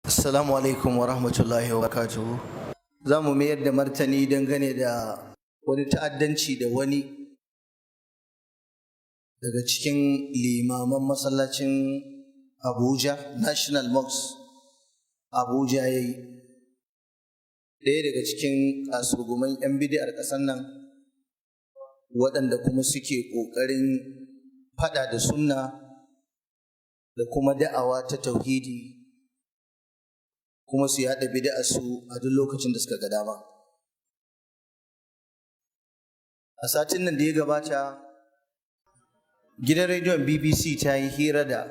Assalamu alaikum wa rahmatullahi wa barakatuhu. Za mu mayar da martani dangane da wani ta'addanci da wani daga cikin limaman masallacin Abuja, National Mosque Abuja ya yi. Ɗaya daga cikin kasurguman 'yan bidiyar ƙasar nan waɗanda kuma suke ƙoƙarin faɗa da sunna da kuma da'awa ta tauhidi, kuma su yaɗa bid'a su a duk lokacin da suka ga dama. A satin nan da ya gabata, gidan rediyon BBC ta yi hira da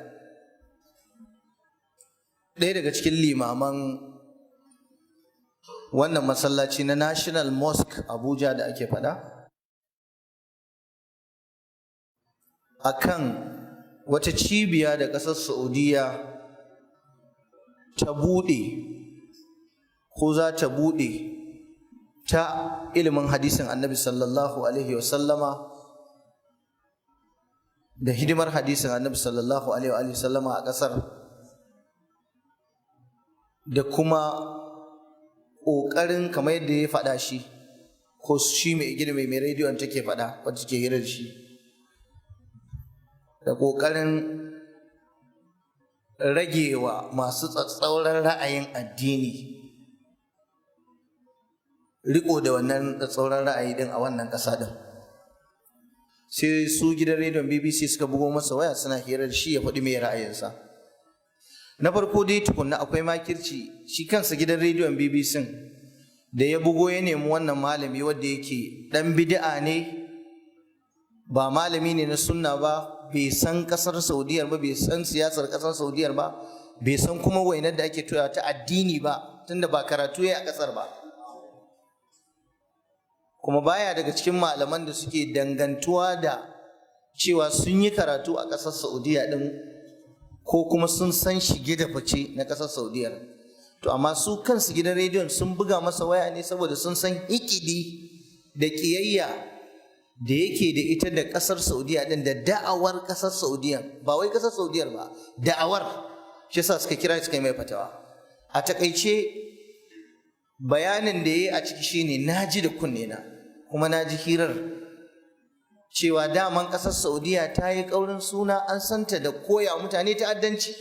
ɗaya daga cikin limaman wannan masallaci na National Mosque Abuja da ake faɗa, akan wata cibiya da ƙasar Saudiya ta buɗe ko za ta buɗe ta ilimin hadisin Annabi sallallahu alaihi wasallama da hidimar hadisin Annabi sallallahu alaihi wasallama a ƙasar, da kuma ƙoƙarin, kamar yadda ya faɗa shi ko shi mai gida mai rediyon take faɗa wacce ke hira da shi, da ƙoƙarin ragewa masu tsatsauran ra'ayin addini riko da wannan tsatsauran ra'ayi din a wannan ƙasa din. Sai su gidan rediyon BBC suka bugo masa waya suna hira da shi ya faɗi mai ra'ayinsa. Na farko dai tukunna, akwai makirci. Shi kansa gidan rediyon BBC da ya bugo ya nemi wannan malami, wanda yake ɗan bid'a ne, ba malami ne na sunna ba, bai san kasar Saudiyar ba, bai san siyasar kasar Saudiyar ba, bai san kuma wainar da ake toya ta addini ba, tunda ba karatu ya a kasar ba, kuma baya daga cikin malaman da suke dangantuwa da cewa sun yi karatu a kasar Saudiya din ko kuma sun san shige da fice na kasar Saudiyar. To amma su kansu gidan rediyon sun buga masa waya ne saboda sun san hikidi da kiyayya da yake da ita da ƙasar Saudiya din da da'awar ƙasar Saudiya, ba wai ƙasar Saudiyar ba, da'awar. Shi yasa suka kira, suka yi mai fatawa. A takaice, bayanin da ya yi a ciki shine, na ji da kunne na kuma na ji hirar, cewa daman ƙasar Saudiya ta yi ƙaurin suna, an santa da koya mutane ta'addanci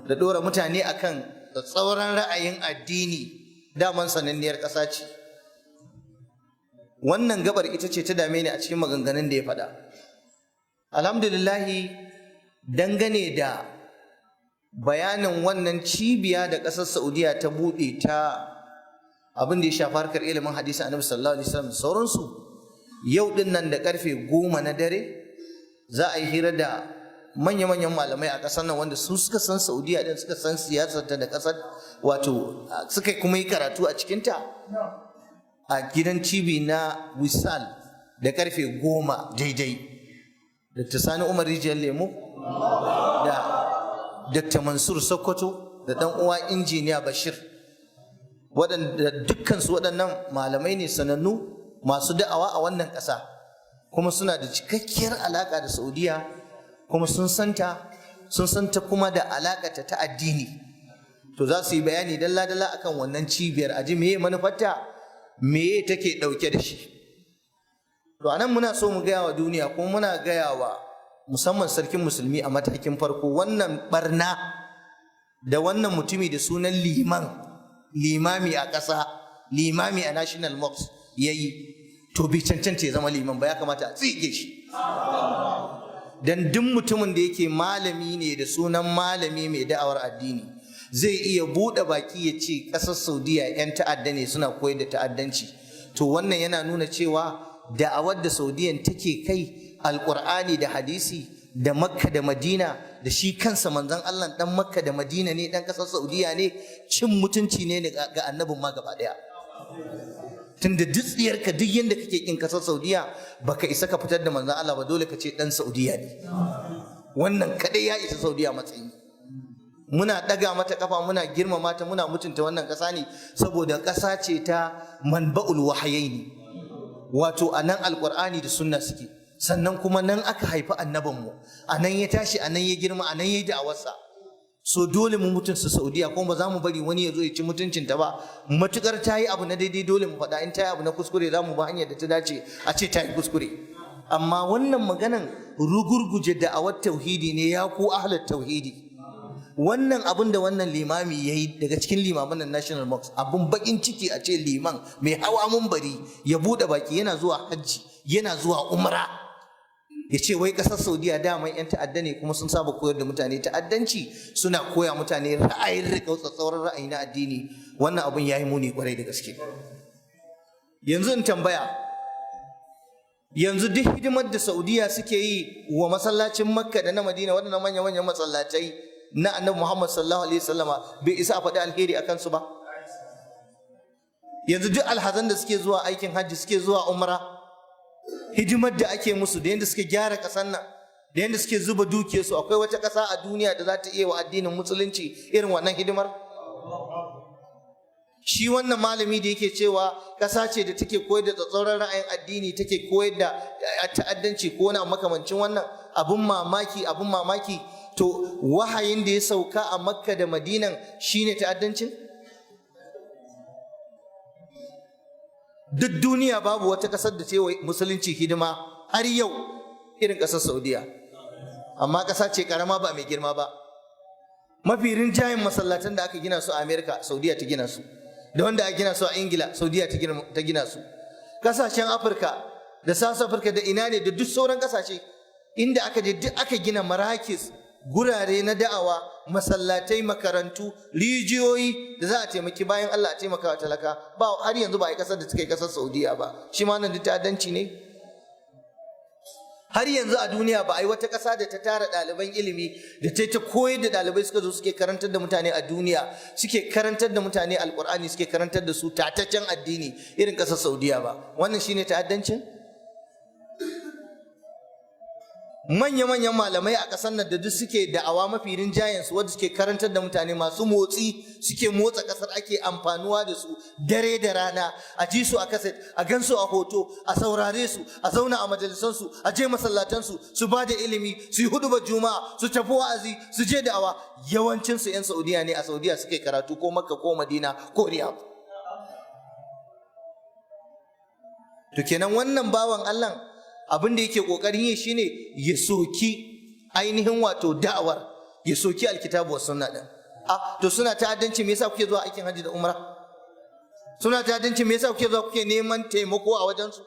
da ɗora mutane akan tsauran ra'ayin addini. Daman sananniyar ƙasa ce. Wannan gabar ita ce ta dame ni a cikin maganganun da ya faɗa. Alhamdulillahi, dangane da bayanin wannan cibiya da ƙasar Saudiya ta buɗe ta abin da ya shafi harkar ilimin hadisi Annabi sallallahu alaihi wasallam da sauransu, yau din nan da karfe 10 na dare za a yi hira da manya-manyan malamai a ƙasar nan wanda su suka san Saudiya din, suka san siyasar ta da ƙasar, wato suka kuma yi karatu a cikinta, a gidan TV na Wisal da karfe 10 daidai. Dr. Sani Umar Rijiyar Lemo da Dr. Mansur Sokoto da ɗan uwa Injiniya Bashir, waɗanda dukkansu waɗannan malamai ne sanannu masu da'awa a wannan ƙasa, kuma suna da cikakkiyar alaƙa da Saudiya, kuma sun santa, sun santa kuma da alaƙata ta addini. To za su yi bayani dalla-dalla akan wannan cibiyar, aji meye manufarta, meye take ɗauke da shi. To anan muna so mu gaya wa duniya, kuma muna gaya wa musamman sarkin musulmi a matakin farko, wannan barna da wannan mutumi da sunan liman, limami a ƙasa, limami a National Mosque ya yi, to bai cancanta ya zama liman ba, ya kamata a tsige shi. Dan duk mutumin da yake malami ne da sunan malami mai da'awar addini zai iya buɗe baki ya ce ƙasar Saudiya 'yan ta'adda ne, suna koyar da ta'addanci, to wannan yana nuna cewa da'awar da Saudiyan take kai, Alƙur'ani da hadisi da Makka da Madina da shi kansa manzon Allah dan Makka da Madina ne, dan ƙasar Saudiya ne, cin mutunci ne ga annabin ma gaba ɗaya. Tunda duk tsiyarka, duk yanda kake kin ƙasar Saudiya, baka isa ka fitar da manzon Allah ba, dole ka ce dan Saudiya ne. Wannan kadai ya isa Saudiya matsayi. Muna ɗaga mata kafa, muna girmama ta, muna mutunta wannan ƙasa ne saboda ƙasa ce ta manba'ul wahayaini, wato a nan Alƙur'ani da sunna suke, sannan kuma nan aka haifi annabinmu, a nan ya tashi, a nan ya girma, a nan ya yi da'awarsa. So dole mu mutunta Saudiya, kuma ba za mu bari wani ya zo ya ci mutuncinta ba. Matukar ta yi abu na daidai, dole mu faɗa. In ta yi abu na kuskure, za mu ba hanyar da ta dace a ce ta yi kuskure. Amma wannan maganan rugurguje da'awar tauhidi ne. Ya ku ahlat tauhidi, wannan abun da wannan limami ya yi daga cikin limaman nan National Mosque, abun bakin ciki a ce liman mai hawa mumbari ya buɗe baki, yana zuwa hajji, yana zuwa umra, ya ce wai ƙasar Saudiya daman 'yan ta'adda ne, kuma sun saba koyar da mutane ta'addanci, suna koya mutane ra'ayin riƙau, tsatsauran ra'ayi na addini. Wannan abun ya yi muni kwarai da gaske. Yanzu in tambaya, yanzu duk hidimar da Saudiya suke yi wa masallacin Makka da na Madina, waɗannan manya-manyan masallacai na Annabi Muhammad sallallahu alaihi wasallama, bai isa a faɗi alheri a kansu ba? Yanzu duk alhazan da suke zuwa aikin hajji, suke zuwa umra, hidimar da ake musu, da yadda suke gyara ƙasar nan, da yadda suke zuba dukiyarsu, akwai wata ƙasa a duniya da za ta iya wa addinin Musulunci irin wannan hidimar? Shi wannan malami da yake cewa ƙasa ce da take koyar da tsatsauran ra'ayin addini, take koyar da ta'addanci ko wani makamancin wannan, abun mamaki, abun mamaki. To, wahayin da ya sauka a Makka da Madinan shine ta'addancin? Duk duniya babu wata ƙasar da ce Musulunci hidima har yau irin ƙasar Saudiya. Amma ƙasa ce ƙarama, ba mai girma ba. Mafi rinjayen masallatan da aka gina su a Amerika, Saudiya ta gina su. Da wanda aka gina su a Ingila, Saudiya ta gina su. Ƙasashen Afirka da South Africa da ina ne da duk sauran ƙasashe inda aka je, duk aka gina marakis, gurare na da'awa, masallatai, makarantu, rijiyoyi da za a taimaki bayan Allah, a taimaka wa talaka ba, har yanzu ba a yi kasar da suka yi kasar Saudiya ba. Shi ma nan duk ta'addanci ne? Har yanzu a duniya ba a yi wata ƙasa da ta tara ɗaliban ilimi, da ta koyar da ɗalibai, suka zo suke karantar da mutane a duniya, suke karantar da mutane Alƙur'ani, suke karantar da su tataccen addini irin ƙasar Saudiya ba. Wannan shine ta'addancin? Manya-manyan malamai a ƙasar nan da duk suke da'awa, mafi rinjayen su wanda suke karantar da mutane, masu motsi, suke motsa ƙasar, ake amfanuwa da su dare da rana, a ji su a kaset, a gan su a hoto, a saurare su, a zauna a majalisansu, a je masallatansu, su ba da ilimi, su yi hudubar Juma'a, su tafi wa'azi, su je da'awa, yawancin su 'yan Saudiya ne. A Saudiya suke karatu, ko Makka ko Madina ko Riyadh. To, kenan wannan bawan Allah abin da yake kokarin yi shine ya soki ainihin wato da'awar, ya soki alkitabu wa sunna din. A to, suna ta'addanci, me yasa kuke zuwa aikin hajji da umra? Suna ta'addanci, me yasa kuke zuwa kuke neman taimako a wajen su?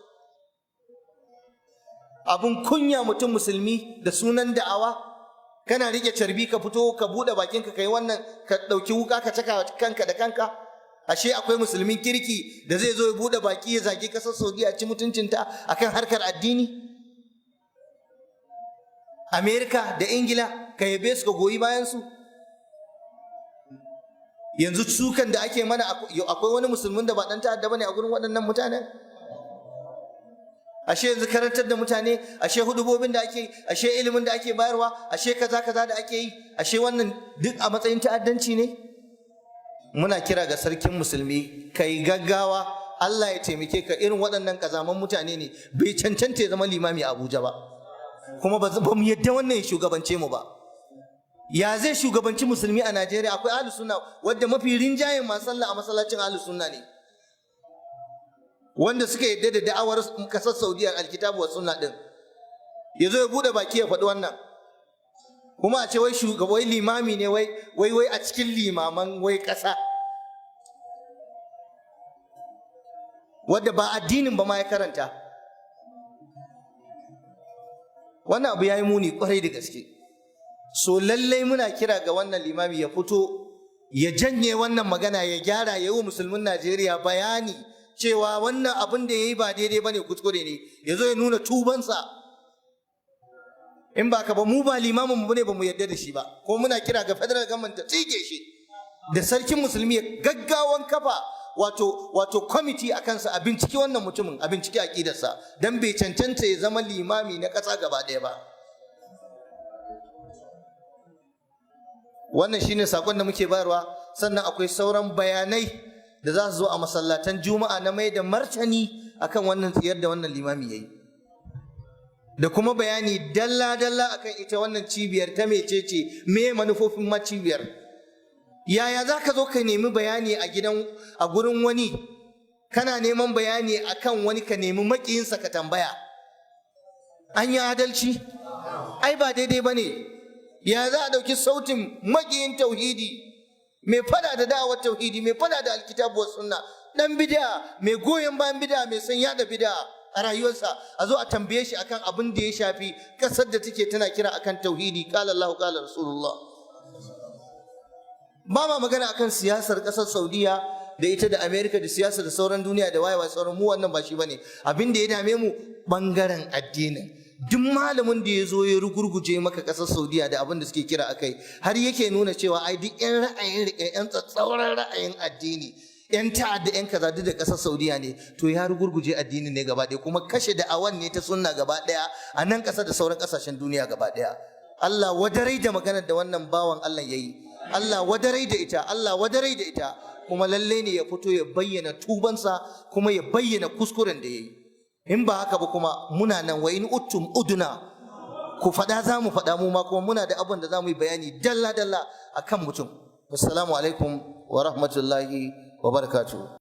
Abun kunya, mutum Musulmi da sunan da'awa, kana rike carbi, ka fito ka bude bakinka kai wannan, ka dauki wuka ka caka kanka da kanka. Ashe akwai musulmin kirki da zai zo ya bude baki ya zagi kasar Saudiya, ci mutuncinta akan harkar addini? Amerika da Ingila ka yabe su, ka goyi bayan su. Yanzu sukan da ake mana, akwai wani musulmin da ba dan ta'adda bane a gurin waɗannan mutanen? Ashe yanzu karantar da mutane, ashe hudubobin da ake, ashe ilimin da ake bayarwa, ashe kaza kaza da ake yi, ashe wannan duk a matsayin ta'addanci ne? Muna kira ga sarkin Musulmi, kai gaggawa, Allah ya taimake ka. Irin waɗannan kazaman mutane ne, bai cancanta ya zama limami a Abuja ba, kuma ba mu yadda wannan ya shugabance mu ba. Ya zai shugabanci Musulmi a Najeriya? Akwai ahlus sunna, wadda mafi rinjayen masu sallah a masallacin ahlus sunna ne, wanda suka yadda da da'awar kasar Saudiya, alkitabu wa sunna din. Ya zo ya bude baki ya faɗi wannan, kuma a ce wai shugaba, wai limami ne, wai wai wai a cikin limaman wai ƙasa, wadda ba addinin ba ma ya karanta. Wannan abu ya yi muni kwarai da gaske. So lallai muna kira ga wannan limami ya fito ya janye wannan magana, ya gyara, ya yi wa Musulmin Najeriya bayani cewa wannan abin da ya yi ba daidai ba ne, kuskure ne. Ya zo ya nuna tubansa. In ba ka ba, mu ba limamin mu ne, ba mu yarda da shi ba. Ko muna kira ga federal government ta tsige shi, da sarkin Musulmi ya gaggawan kafa wato kwamiti a kansa, a binciki wannan mutumin, a binciki aƙidarsa, don bai cancanta ya zama limami na ƙasa gaba ɗaya ba. Wannan shine sakon da muke bayarwa. Sannan akwai sauran bayanai da za su zo a masallatan Juma'a na mai da martani akan wannan tsiyar da wannan limami yayi, da kuma bayani dalla-dalla akan ita wannan cibiyar ta mecece, me manufofin ma cibiyar. Yaya za ka zo ka nemi bayani a gidan, a gurin wani, kana neman bayani akan wani, ka nemi maƙiyinsa ka tambaya? An yi adalci? Ai ba daidai ba ne. Ya za a ɗauki sautin maƙiyin tauhidi, mai fada da da'awar tauhidi, mai fada da alkitabu sunna, dan bid'a, mai goyon bayan bid'a, mai son yada bid'a a rayuwarsa, a zo a tambaye shi akan abin da ya shafi kasar da take tana kira akan tauhidi, qala Allahu, qala Rasulullah? Ba ma magana akan siyasar kasar Saudiya da ita da America da siyasar da sauran duniya da wayewa sauran mu, wannan ba shi bane. Abin da ya dame mu, bangaren addinin. Duk malamin da ya zo ya rugurguje maka kasar Saudiya da abin da suke kira akai, har yake nuna cewa ai duk yan ra'ayin, yan tsatsauran ra'ayin addini, yan ta'adda, yan kaza, duk da kasar Saudiya ne, to ya rugurguje addini ne gaba ɗaya, kuma kashe da'awan ne ta sunna gaba ɗaya a nan ƙasa da sauran ƙasashen duniya gaba ɗaya. Allah wadarai da maganar da wannan bawan Allah ya yi. Allah wadarai da ita, Allah wadarai da ita. Kuma lalle ne ya fito ya bayyana tubansa, kuma ya bayyana kuskuren da ya yi. In ba haka ba kuma muna nan, wa in udtum udna. Ku faɗa, za mu faɗa mu ma, kuma muna da abin da za mu yi bayani dalla dalla akan mutum. Assalamu alaikum wa rahmatullahi wa barakatuh.